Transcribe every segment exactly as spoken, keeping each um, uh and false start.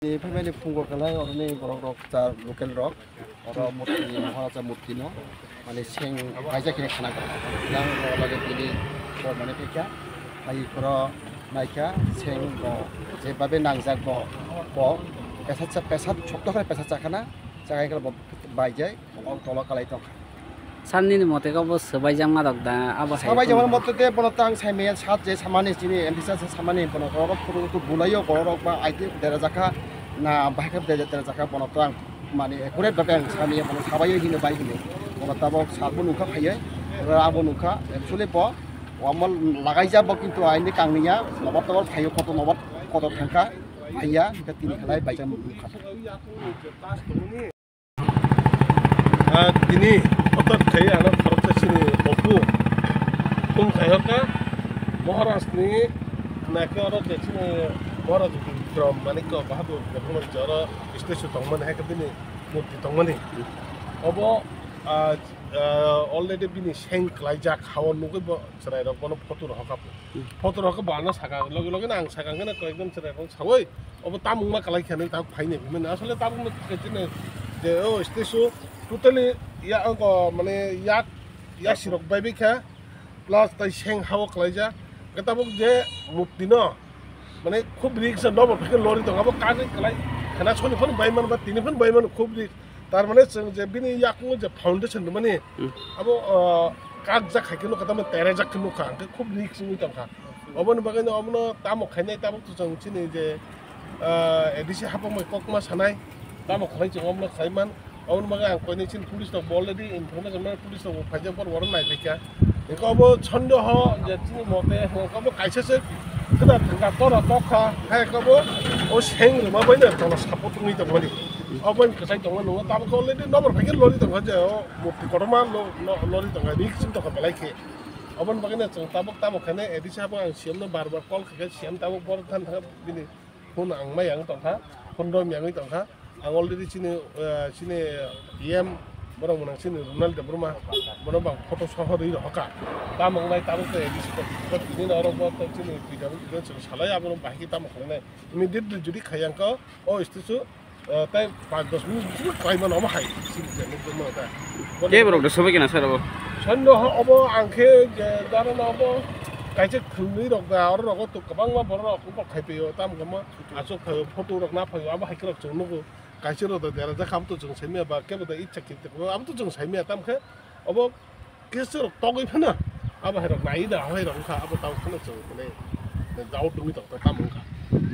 Ni phaimani phungo kwlai oroni borok rok cha local rok oro murti Maharaja murti no mane seng baijak khe khana kwlai jang oro lage tini bo mane phaikha hai khoro naikha seng bo je babe nangjak bo bo pesatsa pesat sokto khe pesatsa khana chakai khe bo baijai. Tolo kalai tongkha. Sir nini mote khe bo swbaijakma rok da, abo hai swbaijakma phano mote de bono tang saimaya sat je samani chini M P sir se samani bono borok photo to bulaio borok ba aite dera jakha na bahai khe dera jakha bono to ang mani accurate babe ang samaya bono sabaio hino bai hino bono tabok sir bo nukha phaiye abo nukha actually bo omo lagaijak bo kintu aini kangniya nobar tobar phaio kotor nobar kotor thangkha phaiya hingkhe tini khalai baijak nukha. Ah, tini hotat khai ano khoroksa chini opu phone khai hokha Maharaj ni naikhe oro je chini Maharaj Bikram Manikya Bahadur Bikram je oro statue tongmani hai khe bini murti tongmani obo, ah, ah, already bini seng kwlaijak ha o nugwi bo chwrai rok bono photo rok hokha photo rok bo ano saka loge loge no ang saka hwnkhe no koi ekdom chwrai rok sawi. Obo tamung ma kalai khe nai tabuk phaini hwnmani asole tabuk no khe chini je o statue totally ya ongko mane yak yasi rok bai bai kha plus tai seng ha o kalai ja hwnkhe tabuk je murti no mane khub risk no bo thangkhe lori tongo abo kagwi kalai khana soni phano bai mano ba tini phano bai mano khub risk. Tar mane chwng je bini yakung je foundation rwmani abo, ah, kak jak hai khe nukha tamni tere jak khe nukha hwnkhe khub risk wngwi tongkha. Oboni bagwi no obono tamo khainai tabuk to chwng chini je, ah, A D C hapang bai kokma sanai tamo khlai chwng obono khlai man. Oboni bagwi ang koinai chini police rok bo already information mano police rok bo phaijak bor boro nai phaikha. Hwnkhe obo sondeho je chini mote hwnkhe obo kaisa se khwna thangkha tora tokha hai khe obo o seng rwma bai no tola support wngwi tongmani. Obo bai kwchai tongma nungo tabuk already nobor phaikhe lori tongkha je o murti kotorma lo-, lo-, lori tongkha risk wng tongkha belai khe. Oboni bagwi no chwng tabuk tamo khainai A D C hapang ang C M no bar bar call khaikha C M tabuk boro thani thangkha bini phone ang mai ang tongkha phone romya wngwi tongkha. Ang already chini, eh, chini E M borok mwnang chini Ronald Debbarma bono bang photo soho rwi rohorkha. Tamo wngnai tabuk tei A D C kok tini oro bo tei chini P W P no chwng salai abono bahai khe tamo khlainai. Immediately jodi khaiya wngkha o statue, eh, tei panch dos minute bisingo khlai mano omo hai. Chini je nukjakmano ta. Kebo rok de sobai kena sir obo. Sondeho obo ang khe je darano obo kaisa khwnwi rok da oro rogo to kwbangma borok rok wngkok khai phaio tamo khe mo. Aswk phaio, photo rok na phaio, abo hai khe rok chwng nugo. Kaisa rok da dera jakha, abo to chwng saimaya ba, kebo da icha khe tongma, abo to chwng saimaya, tamo khe obo kisa rok togwi phano, abo hai rok nai da, hai rok wngkha, abo tamo phano chwng mane doubt wngwi tongkha, tamo wngkha.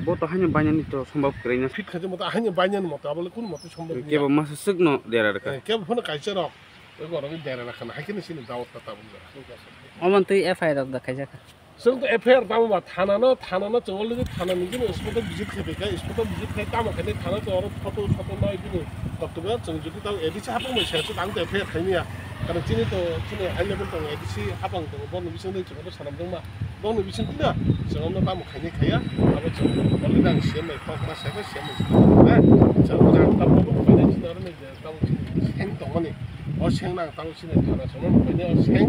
Bo to haino bainani to sombab kwrwi na. Fit khaijak moto, haino bainani moto, abo le kunu moto sombab wngya. Kebo masa swk no dera rwkha. Eh, kebo phano kaisa rok, abo rok dera rwkha na, hai khe no chini doubt ta tamo wngkha. Omo twi F I R rok da khaijak kha. Chwng to F I R tamo ba thana no, thana no chwng already thana ni jini spot o visit khai phaikha, spot o visit khai tamo khainai thana to oro photo, photo noi bini koktwma chwng jodi tamo A D C hapang bai sera se tamo to F I R khaimya. Karon chini to, chini high level tongo, A D C hapang tongo, borokni bisingtwi chwng oro sanam jongma. Borokni bisingtwi no chwng omno tamo khainai khaiya, abo chwng already ang C M bai kok ma sai khe C M bai sai khe, chwng oro ang tamo bo khainai chini oro ni je tamo chini seng tongmani, o seng no ang tamo chini thana chwngno khainai o seng,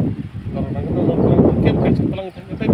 toro nangkhe no kebo kaisa twlang thangkhe tei